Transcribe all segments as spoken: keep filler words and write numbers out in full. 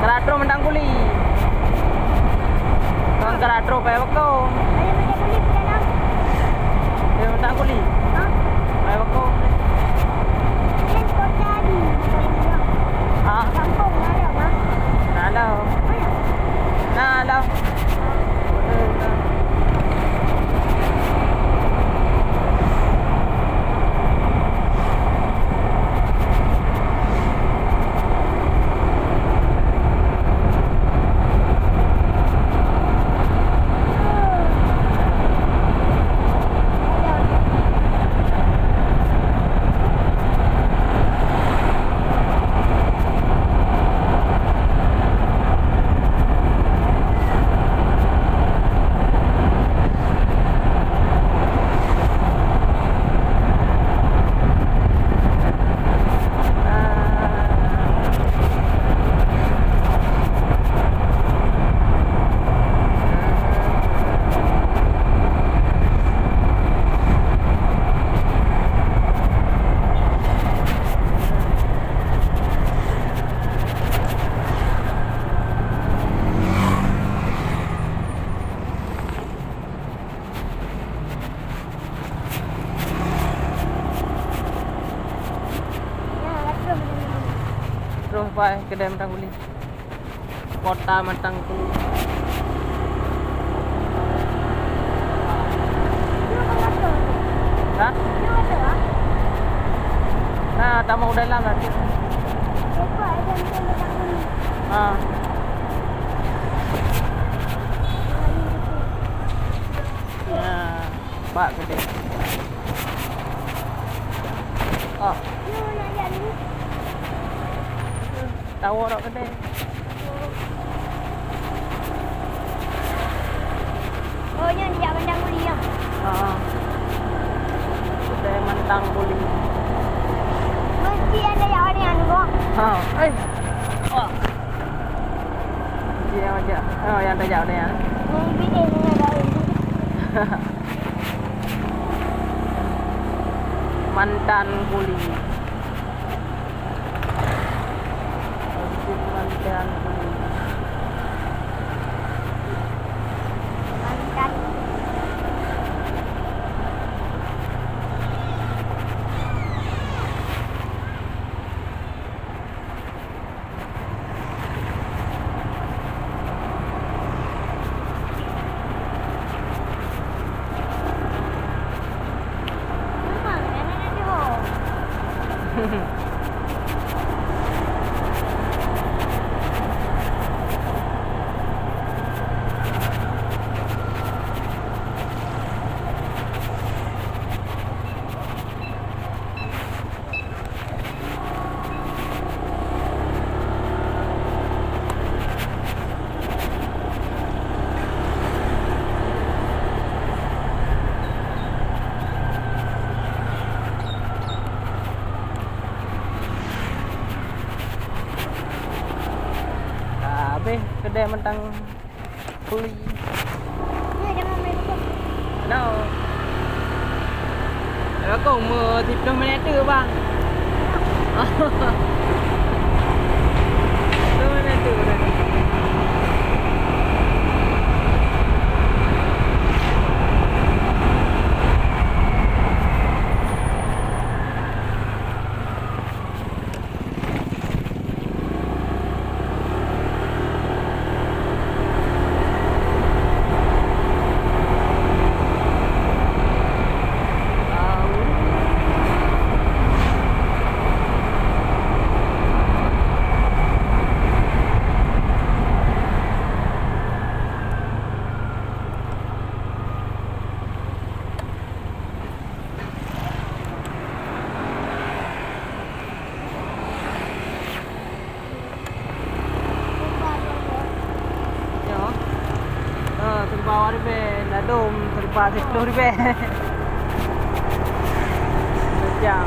Keuratro Mantang Kuli. Kong keuratro payah bakong. Ayo, Mantang Kuli, pedagang. Ayo, Mantang Kuli. Hah? Payah bakong. Kan kota di, kota di. Hah? Kampung, ada, Bang. Ada. Mana? Nah, ada. Troh pai keudè Mantang Kuli. Kota Mantang Kuli. Hah? Nah, tamong dalam lah. Ha. Ya, pak keudè. Oh. Tawoe rot keudè. Oh, nyan jak Mantang Kuli, ya? Ha. Keudè Mantang Kuli. Mesti ada jak ni anu, kok. Ha. Eh. Wah. Mesti yang jak. Oh, yang tajak ni, ya. Mesti yang tajak. Mantang Kuli. Ka habéh keudè Mantang Kuli. Nah. Assalamualaikum, meu siplôh minit tu, bang. Siplôh minit tu, bang. Nyoe. Ha, seriba dua ribèe, ladôm seriba siplôh ribèe. Sejam.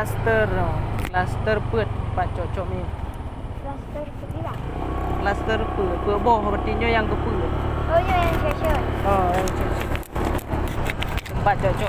Klaster, oh. Klaster peuet, teumpat cok-cok mie. Klaster peuet ni lah. Klaster peuet, peuet boh, berarti nyoe nyang keupeuet. Oh, nyoe nyang cocok. Oh, nyang cocok. Teumpat cok-cok.